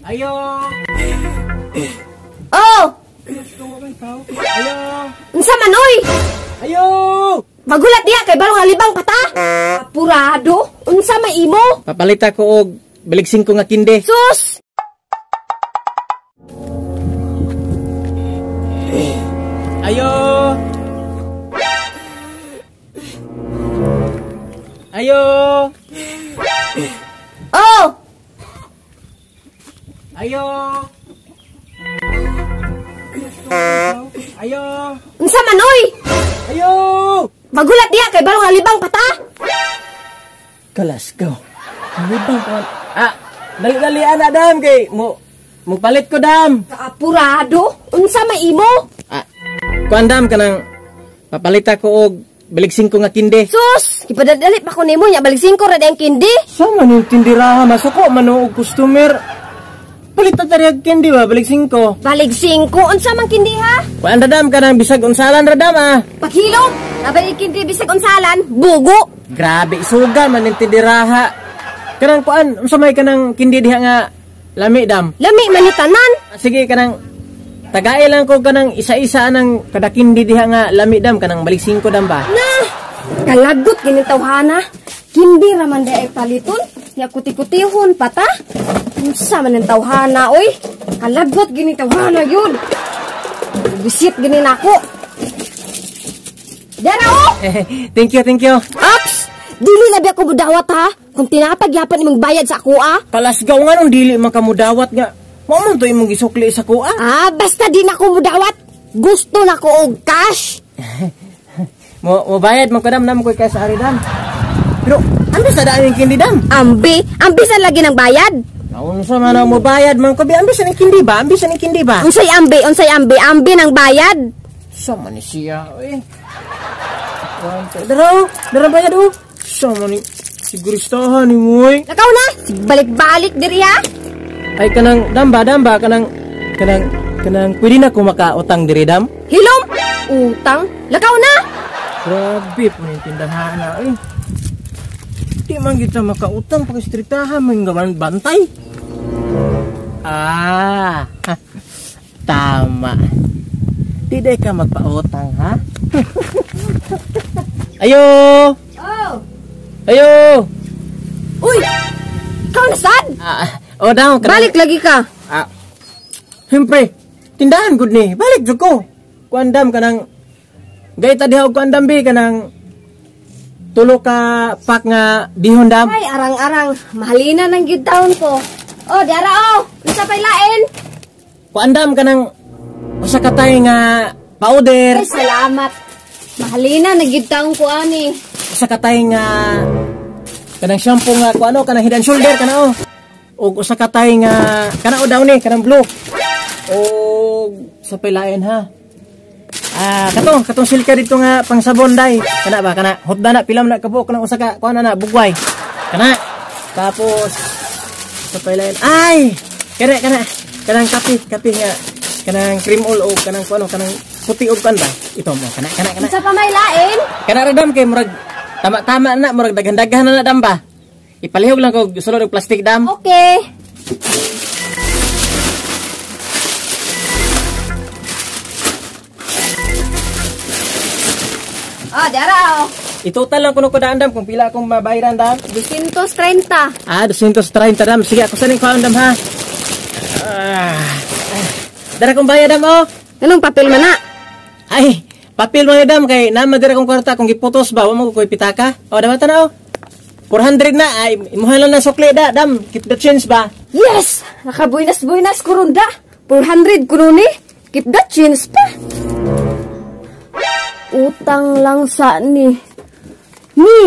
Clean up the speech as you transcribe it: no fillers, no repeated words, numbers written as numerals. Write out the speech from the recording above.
Ayo. Oh! Ayo. Unsa man oy? Ayo. Magulat diha kay balong alibang pata. Apurado. Unsa may imo? Papalita ko og balik 5 nga kinde. Sus! Ayo. Ayo. Oh! Ayo. Ayo. Unsa man oy? Ayo. Magulat diha kay balong alibang pata. Kalas go. Alibang pa. Ah, dali-dali ana dam kay mo palit ko dam. Kaapurado. Unsa may imo? Ah, kuan dam kanang papalita ko og balik 5 nga kinde. Sus, gipadadali pa ko nimo nya balik 5 ra ang kindi. Sa man yung tindiraha masuko man og customer. Palita tariyag kindi ba balik 5. Balik 5 unsa man kindi ha? Kuan ra dam kanang bisag unsalan ra dam ah. Paghilom, nabalik kindi bisag unsalan, bugo. Grabe suga man yung tindiraha. Kanang kuan unsa may kanang kindi diha nga lami dam. Lami man ni tanan. Sige kanang tagay lang ko kanang isa-isa anang kada kindi diha nga lami dam kanang balik 5 dam ba. Na, kalagot gini tawhana. Kindi ra man daay paliton, nya kuti-kutihon pata. Unsa man ang tawhana oy? Kalagot gini tawhana yun. Bisit gini nako. Dara oh. Thank you, thank you. Ops! Dili na biya ko mudawat ha. Kung tinapag yapon imong bayad sa ako ah. Kalasgaw nga nung dili man ka mudawat nga. Mao man to imong gisukli sa kuha. Ah, basta di na ko mudawat. Gusto na ko og cash. Mo bayad man ko dam nam ko kay sa ari dam. Pero ambis na daan yung kindi dam. Ambi, ambis na lagi ng bayad. Unsa man ang mobayad man ko bi ambis na kindi ba? Ambis na kindi ba? Unsay ambi, unsay ambi, ambi ng bayad. Sa man ni siya oy. Dara, dara bayad oh. Sa man ni siguristahan ni moy. Lakaw na, balik-balik diri ha. Ay kanang damba damba kanang kanang kanang pwede na ko makautang diri dam. Hilom, utang, lakaw na. Grabe po ning tindahan na oy. Di man kita makautang pagkastriktahan man gawan bantay. Ah, tama. Di day ka magpautang ha? Ayo! Oh! Ayo! Uy! Ikaw na sad? Ah, oh daw. Balik lagi ka. Ah, siyempre, tindahan gud ni. Balik jud ko. Kuandam ka ng gayta diha og kuandam bi kanang tulo ka pack nga bihon dam. Ay, arang-arang. Mahalina ng gyud taon ko. Oh, diara oh. Unsa pay lain? Kuandam kanang usa ka tay nga powder. Ay, salamat. Mahalina na gyud taon ko ani. Usa ka tay nga kanang shampoo nga kuano kanang Head and Shoulder kana oh. Og usa ka tay nga kana oh daw ni kanang blue. Og sa pay lain ha. Ah, katong katong silka dito nga pangsabon day. Kana ba kana hotda na pilam na kabuok kanang usa ka kuan na bugway. Kana. Tapos sa pay lain. Ay, kana kana kanang kape, kape nga kanang cream all o kanang kuano kanang puti og kan ba? Ito mo kana kana kana. Unsa pa may lain? Kana ra dam kay murag tama-tama na murag daghan-daghan na dam ba. Ipalihog lang ko sulod og plastic dam. Okay. Ah, dara oh. Itotal lang kuno ko daan dam kung pila akong mabayaran dam. 230. Ah, 230 dam. Sige, ako sa ning kuan dam ha. Ah. Dara kong bayad dam oh. Anong papel man na? Ay, papel man dam kay naman dira kong kwarta kung giputos ba wa mo ko pitaka. Oh, dama tan oh. 400 na ay imuha lang na sukli da dam. Keep the change ba? Yes, nakabuinas-buinas kuron da. 400 kuno ni. Keep the change pa. Utang lang sa ni. Ni.